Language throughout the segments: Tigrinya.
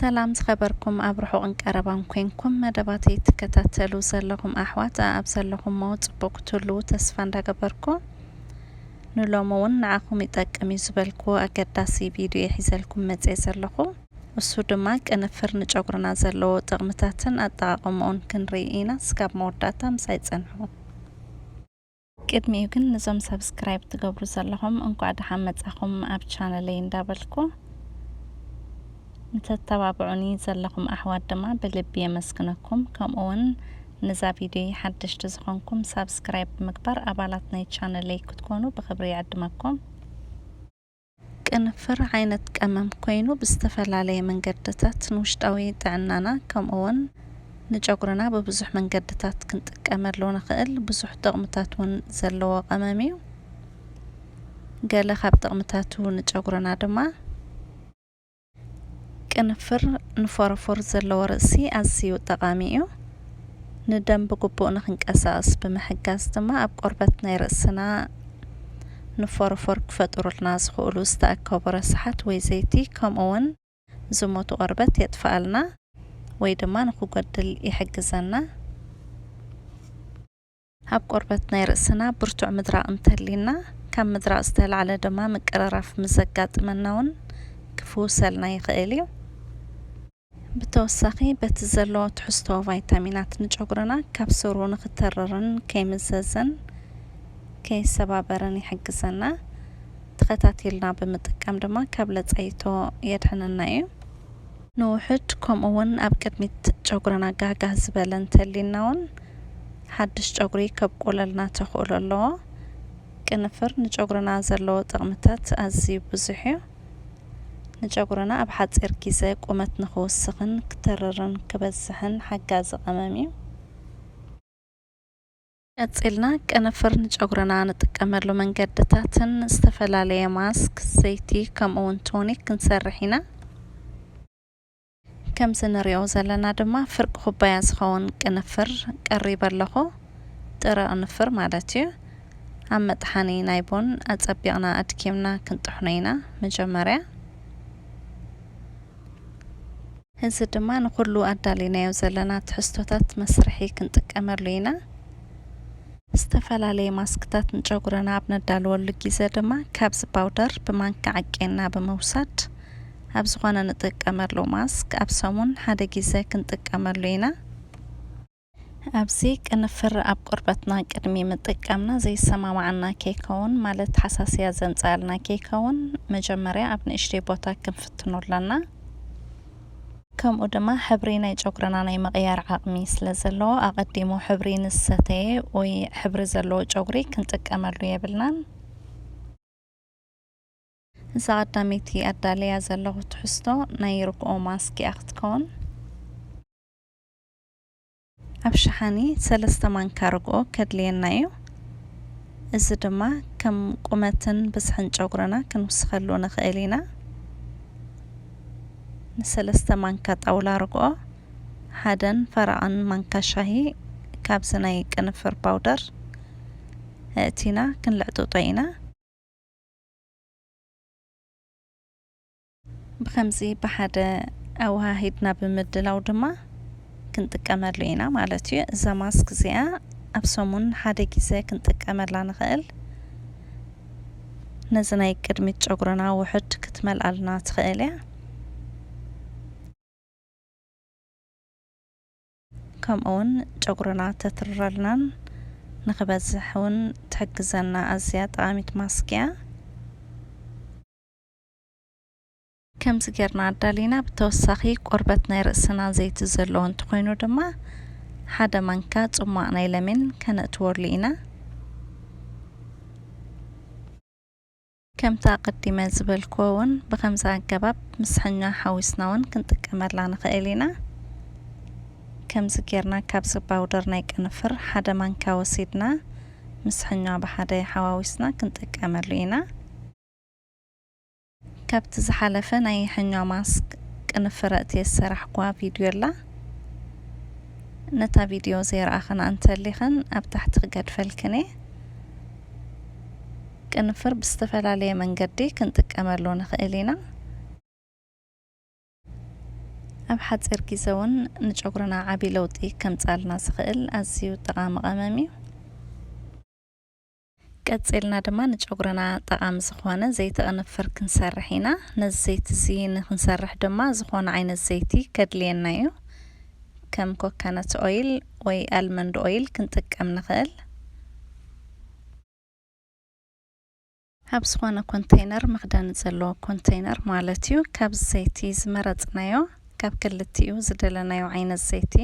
ሰላም ዝኸበርኩም ኣብ ርሑቕን ቀረባን ኮንኩም መደባተይ ትከታተሉ ዘለኹም ኣሕዋት፣ ኣብ ዘለኹሞ ጽቡቕ ክትህልዉ ተስፋ እንዳገበርኩ፣ ንሎሚ እውን ንዓኹም ይጠቅም እዩ ዝበልኩዎ ኣገዳሲ ቪድዮ ሒዘልኩም መጽየ ዘለኹ። እሱ ድማ ቅንፍር ንጨጉርና ዘለዎ ጥቕምታትን ኣጠቓቕምኡን ክንርኢ ኢና። እስካብ መወዳእታ ምሳይ ጸንሑ። ቅድሚኡ ግን ነዞም ሳብስክራይብ ትገብሩ ዘለኹም እንኳዕ ደሓን መጻኹም ኣብ ቻነለይ እንዳበልኩ፣ ንተተባብዑኒ ዘለኹም ኣሕዋት ድማ ብልቢ የመስግነኩም። ከምኡ እውን ነዛ ቪድዮ ሓደሽቲ ዝኾንኩም ሳብስክራይብ ብምግባር ኣባላት ናይ ቻነለይ ክትኮኑ ብኽብሪ ይዕድመኩም። ቅንፍር ዓይነት ቀመም ኮይኑ ብዝተፈላለየ መንገድታት ንውሽጣዊ ጥዕናና ከምኡ እውን ንጨጉርና ብብዙሕ መንገድታት ክንጥቀመሉ ንኽእል ብዙሕ ጥቕምታት እውን ዘለዎ ቀመም እዩ። ገለ ካብ ጥቕምታቱ ንጨጉርና ድማ ቅንፍር ንፎረፎር ዘለዎ ርእሲ ኣዝዩ ጠቓሚ እዩ። ንደም ብግቡእ ንኽንቀሳቐስ ብምሕጋዝ ድማ ኣብ ቆርበት ናይ ርእስና ንፎረፎር ክፈጥሩልና ዝኽእሉ ዝተኣከቡ ረሳሓት ወይ ዘይቲ ከምኡ እውን ዝሞቱ ቆርበት የጥፍኣልና ወይ ድማ ንኽጎድል ይሕግዘና። ኣብ ቆርበት ናይ ርእስና ብርቱዕ ምድራቕ እንተሊና ካብ ምድራቕ ዝተላዕለ ድማ ምቅርራፍ ምስ ዘጋጥመና እውን ክፍውሰልና ይኽእል እዩ። ብተወሳኺ በቲ ዘለዎ ትሕዝቶ ቫይታሚናት ንጨጉርና ካብ ስሩ ንኽተርርን ከይምዘዝን ከይሰባበርን ይሕግዘና። ተኸታቲልና ብምጥቃም ድማ ካብ ለጸይቶ የድሕነና እዩ። ንውሑድ ከምኡ እውን ኣብ ቅድሚት ጨጉርና ጋህጋህ ዝበለ እንተሊና እውን ሓድሽ ጨጉሪ ከብቁለልና ተኽእሎ ኣለዎ። ቅንፍር ንጨጉርና ዘለዎ ጥቕምታት ኣዝዩ ብዙሕ እዩ። ንጨጉርና ኣብ ሓፂር ግዜ ቁመት ንኽውስኽን ክተርርን ክበዝሕን ሓጋዚ ቀመም እዩ። ቀፂልና ቅንፍር ንጨጉርና ንጥቀመሉ መንገድታትን ዝተፈላለየ ማስክ፣ ዘይቲ ከምኡ እውን ቶኒክ ክንሰርሕ ኢና። ከምዚ ንሪኦ ዘለና ድማ ፍርቂ ኩባያ ዝኸውን ቅንፍር ቀሪበ ኣለኹ። ጥረ ቅንፍር ማለት እዩ። ኣብ መጥሓኒ ናይ ቡን ኣጸቢቕና ኣድኪምና ክንጥሕኖ ኢና። መጀመርያ እዚ ድማ ንኹሉ ኣዳሊናዮ ዘለና ትሕዝቶታት መስርሒ ክንጥቀመሉ ኢና። ዝተፈላለየ ማስክታት ንጨጉርና ኣብ ነዳልወሉ ግዜ ድማ ካብዚ ፓውደር ብማንካ ዓቄና ብምውሳድ ኣብ ዝኾነ ንጥቀመሉ ማስክ ኣብ ሰሙን ሓደ ግዜ ክንጥቀመሉ ኢና። ኣብዚ ቅንፍር ኣብ ቆርበትና ቅድሚ ምጥቃምና ዘይሰማማዓና ከይከውን፣ ማለት ሓሳስያ ዘምጽኣልና ከይከውን፣ መጀመርያ ኣብ ንእሽተይ ቦታ ክንፍትኖ ኣለና። ከምኡ ድማ ሕብሪ ናይ ጨጉርና ናይ ምቕያር ዓቕሚ ስለ ዘለዎ፣ ኣቐዲሙ ሕብሪ ንዝሰተየ ወይ ሕብሪ ዘለዎ ጨጉሪ ክንጥቀመሉ የብልናን። እዛ ቀዳመይቲ ኣዳልያ ዘለኹ ትሕዝቶ ናይ ርግኦ ማስክ እያ ክትከውን። ኣብ ሸሓኒ ሰለስተ ማንካ ርግኦ ከድልየና እዩ። እዚ ድማ ከም ቁመትን ብዝሕን ጨጉርና ክንውስኸሉ ንኽእል ኢና። ንሰለስተ ማንካ ጣውላ ርግኦ፣ ሓደን ፈረቓን ማንካ ሻሂ ካብዚ ናይ ቅንፍር ፓውደር ኣእቲና ክንልዕጥጦ ኢና። ብኸምዚ ብሓደ ኣወሃሂድና ብምድላው ድማ ክንጥቀመሉ ኢና ማለት እዩ። እዛ ማስክ እዚኣ ኣብ ሰሙን ሓደ ግዜ ክንጥቀመላ ንኽእል። ነዚ ናይ ቅድሚት ጨጉርና ውሑድ ክትመልኣልና ትኽእል እያ። ከምኡ እውን ጨጉርና ተትርረልናን ንኽበዝሕ እውን ትሕግዘና ኣዝያ ጠቓሚት ማስክ እያ። ከምዚ ጌርና ኣዳሊና፣ ብተወሳኺ ቆርበት ናይ ርእስና ዘይቲ ዘለዎ እንተኾይኑ ድማ ሓደ ማንካ ጽሟቕ ናይ ለሚን ከነእትወሉ ኢና። ከምቲ ኣቐዲመ ዝበልክዎ እውን ብኸምዚ ኣገባብ ምስ ሕኛ ሓዊስና እውን ክንጥቀመላ ንኽእል ኢና። ከምዚ ጌርና ካብዚ ፓውደር ናይ ቅንፍር ሓደ ማንካ ወሲድና ምስ ሕኛ ብሓደ ሓዋዊስና ክንጥቀመሉ ኢና። ካብቲ ዝሓለፈ ናይ ሕኛ ማስክ ቅንፍር ኣእትየ ዝሰራሕኩዋ ቪድዮ ኣላ። ነታ ቪድዮ ዘይረኣኽን እንተሊኽን ኣብ ታሕቲ ክገድፈልክን እየ። ቅንፍር ብዝተፈላለየ መንገዲ ክንጥቀመሉ ንኽእል ኢና። ኣብ ሓጺር ግዜ እውን ንጨጉርና ዓቢ ለውጢ ከምጽኣልና ዝኽእል ኣዝዩ ጠቓሚ ቀመም እዩ። ቀጺልና ድማ ንጨጉርና ጠቓሚ ዝኾነ ዘይቲ ቅንፍር ክንሰርሕ ኢና። ነዚ ዘይቲ እዚ ንክንሰርሕ ድማ ዝኾነ ዓይነት ዘይቲ ከድልየና እዩ። ከም ኮኮነት ኦይል ወይ ኣልመንድ ኦይል ክንጥቀም ንኽእል። ኣብ ዝኾነ ኮንተይነር፣ መኽደኒ ዘለዎ ኮንተይነር ማለት እዩ፣ ካብ ዘይቲ ዝመረጽናዮ ካብ ክልቲኡ ዝደለናዮ ዓይነት ዘይቲ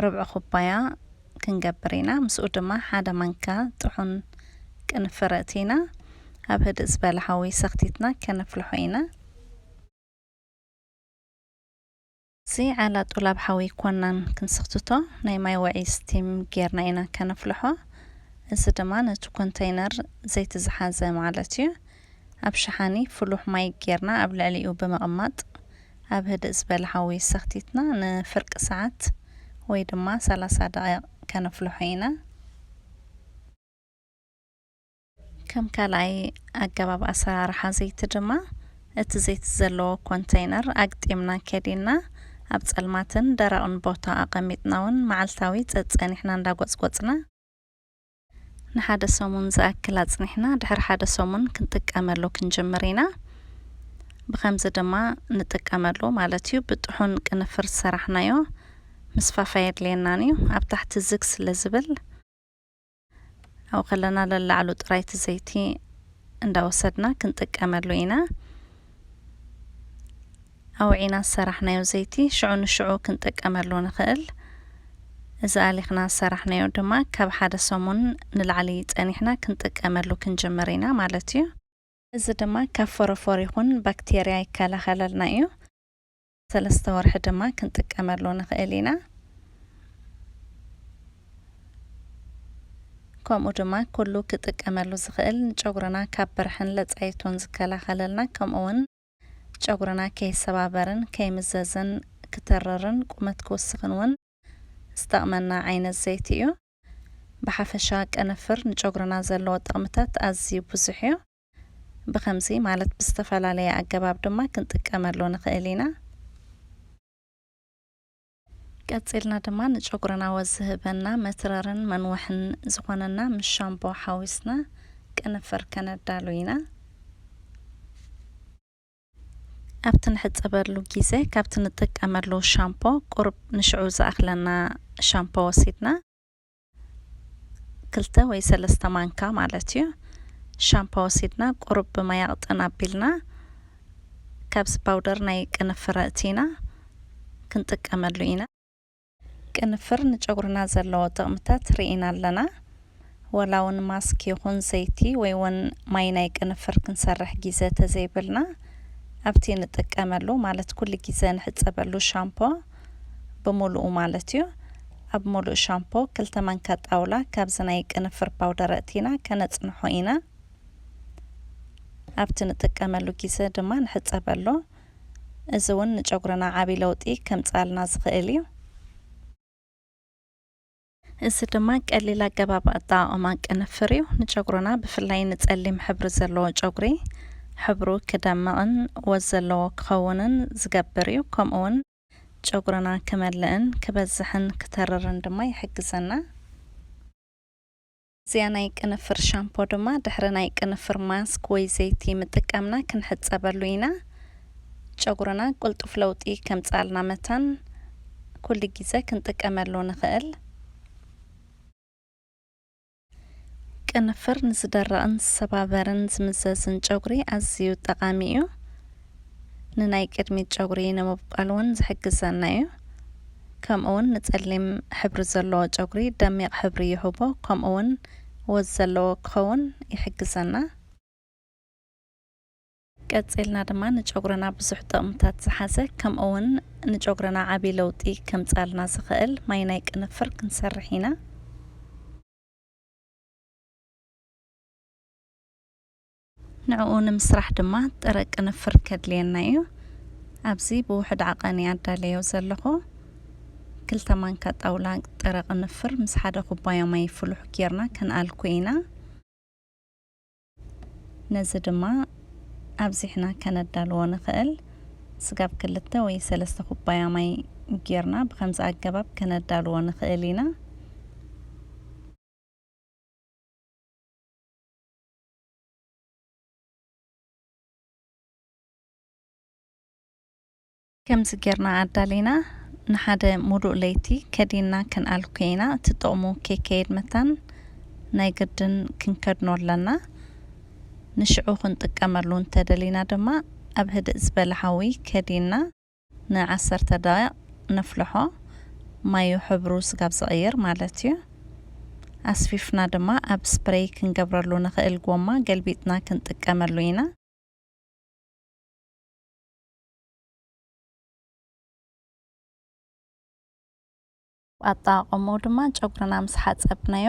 ርብዒ ኩባያ ክንገብር ኢና። ምስኡ ድማ ሓደ ማንካ ጥሑን ቅንፍር ኣእቲና ኣብ ህድእ ዝበለ ሓዊ ሰኽቲትና ከነፍልሖ ኢና። እዚ ዓላጡል ኣብ ሓዊ ኮናን ክንስኽትቶ ናይ ማይ ውዒ ስቲም ጌርና ኢና ከነፍልሖ። እዚ ድማ ነቲ ኮንተይነር ዘይቲ ዝሓዘ ማለት እዩ። ኣብ ሸሓኒ ፍሉሕ ማይ ጌርና ኣብ ልዕሊኡ ብምቕማጥ ኣብ ህድእ ዝበለ ሓዊ ሰኽቲትና ንፍርቂ ሰዓት ወይ ድማ ሰላሳ ደቂቕ ከነፍልሖ ኢና። ከም ካልኣይ ኣገባብ ኣሰራርሓ ዘይቲ ድማ፣ እቲ ዘይቲ ዘለዎ ኮንተይነር ኣግጢምና ከዲንና ኣብ ጸልማትን ደረቕን ቦታ ኣቐሚጥና እውን መዓልታዊ ጸጸኒሕና እንዳጎጽጎጽና ንሓደ ሰሙን ዝኣክል ኣጽኒሕና ድሕሪ ሓደ ሰሙን ክንጥቀመሉ ክንጅምር ኢና። ብኸምዚ ድማ ንጥቀመሉ ማለት እዩ። ብጥሑን ቅንፍር ዝሰራሕናዮ ምስፋፋይ የድልየናን እዩ። ኣብ ታሕቲ ዝግ ስለ ዝብል ኣብኡ ከለና ለላዕሉ ጥራይ እቲ ዘይቲ እንዳወሰድና ክንጥቀመሉ ኢና። ኣውዒና ዝሰራሕናዮ ዘይቲ ሽዑ ንሽዑ ክንጥቀመሉ ንኽእል። እዚ ኣሊኽና ዝሰራሕናዮ ድማ ካብ ሓደ ሰሙን ንላዕሊ ጸኒሕና ክንጥቀመሉ ክንጅምር ኢና ማለት እዩ። እዚ ድማ ካብ ፎሮፎር ይኹን ባክቴርያ ይከላኸለልና እዩ። ሰለስተ ወርሒ ድማ ክንጥቀመሉ ንኽእል ኢና። ከምኡ ድማ ኩሉ ክጥቀመሉ ዝኽእል ንጨጉርና ካብ ብርሕን ለጻይቶን ዝከላኸለልና፣ ከምኡ እውን ጨጉርና ከይሰባበርን ከይምዘዝን ክተርርን ቁመት ክውስኽን እውን ዝጠቕመና ዓይነት ዘይቲ እዩ። ብሓፈሻ ቅንፍር ንጨጉርና ዘለዎ ጥቕምታት ኣዝዩ ብዙሕ እዩ። ብኸምዚ ማለት ብዝተፈላለየ ኣገባብ ድማ ክንጥቀመሉ ንኽእል ኢና። ቀጺልና ድማ ንጨጉርና ወዝ ዝህበና መትረርን መንውሕን ዝኾነና ምስ ሻምፖ ሓዊስና ቅንፍር ከነዳሉ ኢና። ኣብቲ ንሕጸበሉ ግዜ ካብቲ ንጥቀመሉ ሻምፖ ቁሩብ ንሽዑ ዝኣኽለና ሻምፖ ወሲድና፣ ክልተ ወይ ሰለስተ ማንካ ማለት እዩ፣ ሻምፖ ወሲድና ቁሩብ ብማይ ኣቕጥን ኣቢልና ካብዚ ፓውደር ናይ ቅንፍር ኣእቲና ክንጥቀመሉ ኢና። ቅንፍር ንጨጉርና ዘለዎ ጥቕምታት ርኢና ኣለና። ወላ እውን ማስክ ይኹን ዘይቲ ወይ እውን ማይ ናይ ቅንፍር ክንሰርሕ ግዜ ተዘይብልና፣ ኣብቲ ንጥቀመሉ ማለት ኩሉ ግዜ ንሕጸበሉ ሻምፖ ብምሉኡ ማለት እዩ፣ ኣብ ምሉእ ሻምፖ ክልተ ማንካ ጣውላ ካብዚ ናይ ቅንፍር ፓውደር ኣእቲና ከነጽንሖ ኢና። ኣብቲ ንጥቀመሉ ግዜ ድማ ንሕጸበሉ። እዚ እውን ንጨጉርና ዓቢ ለውጢ ከምጽኣልና ዝኽእል እዩ። እዚ ድማ ቀሊል ኣገባብ ኣጠቓቕማ ቅንፍር እዩ። ንጨጉርና ብፍላይ ንጸሊም ሕብሪ ዘለዎ ጨጉሪ ሕብሩ ክደምቕን ወዝ ዘለዎ ክኸውንን ዝገብር እዩ። ከምኡ እውን ጨጉርና ክመልእን ክበዝሕን ክተርርን ድማ ይሕግዘና። እዚኣ ናይ ቅንፍር ሻምፖ ድማ ድሕሪ ናይ ቅንፍር ማስክ ወይ ዘይቲ ምጥቃምና ክንሕጸበሉ ኢና። ጨጉርና ቅልጡፍ ለውጢ ከምጽኣልና መታን ኩሉ ግዜ ክንጥቀመሉ ንኽእል። ቅንፍር ንዝደረቕን ዝሰባበርን ዝምዘዝን ጨጉሪ ኣዝዩ ጠቓሚ እዩ። ንናይ ቅድሚት ጨጉሪ ንምብቋል እውን ዝሕግዘና እዩ። ከምኡ እውን ንጸሊም ሕብሪ ዘለዎ ጨጉሪ ደሚቕ ሕብሪ ይህቦ፣ ከምኡ እውን ወዝ ዘለዎ ክኸውን ይሕግዘና። ቀጺልና ድማ ንጨጉርና ብዙሕ ጥቕምታት ዝሓዘ፣ ከምኡ እውን ንጨጉርና ዓቢ ለውጢ ከምጻልና ዝኽእል ማይ ናይ ቅንፍር ክንሰርሕ ኢና። ንዕኡ ንምስራሕ ድማ ጥረ ቅንፍር ከድልየና እዩ። ኣብዚ ብውሑድ ዓቐን እየ ኣዳለዮ ዘለኹ። ክልተ ማንካ ጣውላ ጥረ ቅንፍር ምስ ሓደ ኩባያ ማይ ፍሉሕ ጌርና ከነኣልኮ ኢና። ነዚ ድማ ኣብዚሕና ከነዳልዎ ንኽእል። ስጋብ ክልተ ወይ ሰለስተ ኩባያ ማይ ጌርና ብኸምዚ ኣገባብ ከነዳልዎ ንኽእል ኢና። ከምዚ ጌርና ኣዳሊና ንሓደ ሙሉእ ለይቲ ከዲንና ክንኣልኮ ኢና። እቲ ጥቕሙ ከይከይድ መታን ናይ ግድን ክንከድኖ ኣለና። ንሽዑ ክንጥቀመሉ እንተደሊና ድማ ኣብ ህድእ ዝበለ ሓዊ ከዲንና ንዓሰርተ ደቂቕ ነፍልሖ። ማዩ ሕብሩ ስጋብ ዝቕይር ማለት እዩ። ኣስፊፍና ድማ ኣብ ስፕሬይ ክንገብረሉ ንኽእል ጎማ ገልቢጥና ክንጥቀመሉ ኢና። ኣጠቓቕምኡ ድማ ጨጉርና ምስ ሓጸብናዮ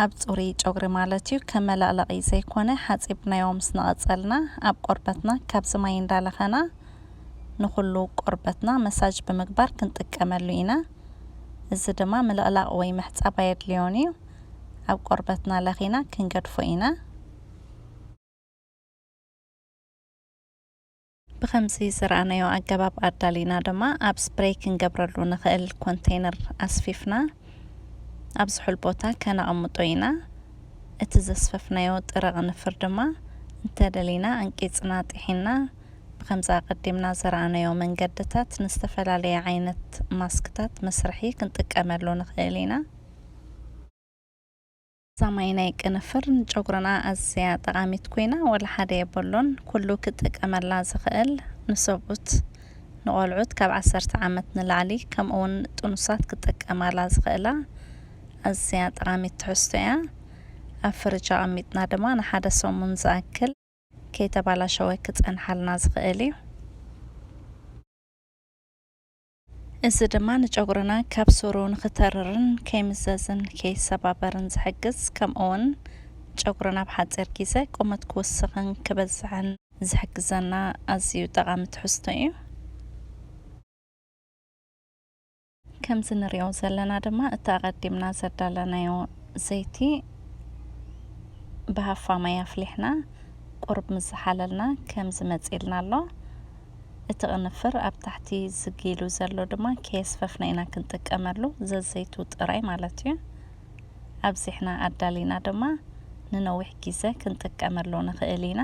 ኣብ ጽሩይ ጨጉሪ ማለት እዩ፣ ከም መለቕለቒ ዘይኮነ ሓጺብናዮ ምስ ነቐጸልና ኣብ ቆርበትና ካብዚ ማይ እንዳለኸና ንኹሉ ቆርበትና መሳጅ ብምግባር ክንጥቀመሉ ኢና። እዚ ድማ ምልቕላቕ ወይ ምሕጻብ ኣየድልዮን እዩ። ኣብ ቆርበትና ለኺና ክንገድፎ ኢና። ብኸምዚ ዝረኣናዮ ኣገባብ ኣዳሊና ድማ ኣብ ስፕሬይ ክንገብረሉ ንኽእል ኮንቴይነር ኣስፊፍና ኣብ ዝሑል ቦታ ከነቐምጦ ኢና። እቲ ዘስፈፍናዮ ጥረ ቅንፍር ድማ እንተደሊና ኣንቂጽና ጢሒና ብኸምዚ ኣቐዲምና ዝረኣናዮ መንገድታት ንዝተፈላለየ ዓይነት ማስክታት መስርሒ ክንጥቀመሉ ንኽእል ኢና። እዛ ማይ ናይ ቅንፍር ንጨጉርና ኣዝያ ጠቓሚት ኮይና፣ ወላ ሓደ የብሉን። ኩሉ ክጥቀመላ ዝኽእል፣ ንሰብኡት፣ ንቖልዑት ካብ ዓሰርተ ዓመት ንላዕሊ፣ ከምኡውን ጥኑሳት ክጥቀማላ ዝኽእላ ኣዝያ ጠቓሚት ትሕዝቶ እያ። ኣብ ፍርጅ ኣቐሚጥና ድማ ንሓደ ሰሙን ዝኣክል ከይተባላሸወ ክጸንሓልና ዝኽእል እዩ። እዚ ድማ ንጨጉርና ካብ ሱሩ ንኽተርርን ከይምዘዝን ከይሰባበርን ዝሕግዝ፣ ከምኡውን ጨጉርና ኣብ ሓጺር ግዜ ቁመት ክውስኽን ክበዝሕን ዝሕግዘና ኣዝዩ ጠቓሚ ትሕዝቶ እዩ። ከምዚ ንሪኦ ዘለና ድማ እቲ ኣቐዲምና ዘዳለናዮ ዘይቲ ብሃፋ ማይ ኣፍሊሕና ቁሩብ ምስ ዝሓለልና ከምዚ መጺእልና ኣሎ። እቲ ቅንፍር ኣብ ታሕቲ ዝጊሉ ዘሎ ድማ ከየስፈፍና ኢና ክንጥቀመሉ፣ ዘዘይቱ ጥራይ ማለት እዩ። ኣብዚሕና ኣዳሊና ድማ ንነዊሕ ግዜ ክንጥቀመሉ ንኽእል ኢና።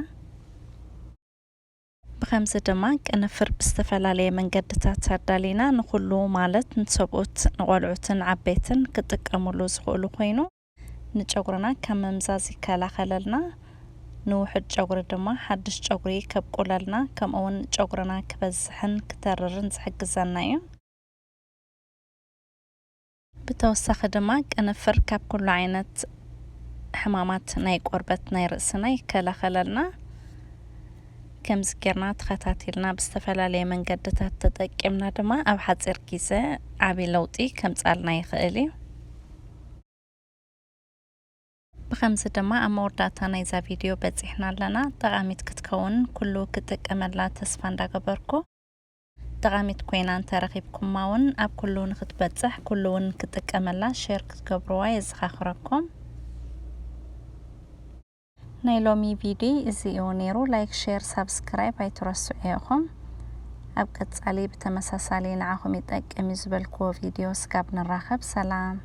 ብኸምዚ ድማ ቅንፍር ብዝተፈላለየ መንገድታት ኣዳሊና ንኹሉ ማለት ንሰብኡት፣ ንቖልዑትን ዓበይትን ክጥቀሙሉ ዝኽእሉ ኮይኑ፣ ንጨጉርና ካብ ምምዛዝ ይከላኸለልና። ንውሑድ ጨጉሪ ድማ ሓድሽ ጨጉሪ ከብቁለልና፣ ከምኡውን ጨጉርና ክበዝሕን ክተርርን ዝሕግዘና እዩ። ብተወሳኺ ድማ ቅንፍር ካብ ኩሉ ዓይነት ሕማማት ናይ ቆርበት ናይ ርእስና ይከላኸለልና። ከምዚ ጌርና ተኸታቲልና ብዝተፈላለየ መንገድታት ተጠቂምና ድማ ኣብ ሓፂር ግዜ ዓብዪ ለውጢ ከምፅኣልና ይኽእል እዩ። ብኸምዚ ድማ ኣብ መወዳእታ ናይዛ ቪድዮ በፂሕና ኣለና። ጠቓሚት ክትከውን ኩሉ ክጥቀመላ ተስፋ እንዳገበርኩ፣ ጠቓሚት ኮይና እንተረኺብኩማ እውን ኣብ ኩሉ ንክትበፅሕ ኩሉ እውን ክጥቀመላ ሼር ክትገብርዋ የዘኻኽረኩም። ናይ ሎሚ ቪድዮ እዚ እዩ ነይሩ። ላይክ፣ ሼር፣ ሳብስክራይብ ኣይትረስዑ ኢኹም። ኣብ ቀጻሊ ብተመሳሳሊ ንዓኹም ይጠቅም እዩ ዝበልክዎ ቪድዮ ስጋብ ንራኸብ። ሰላም።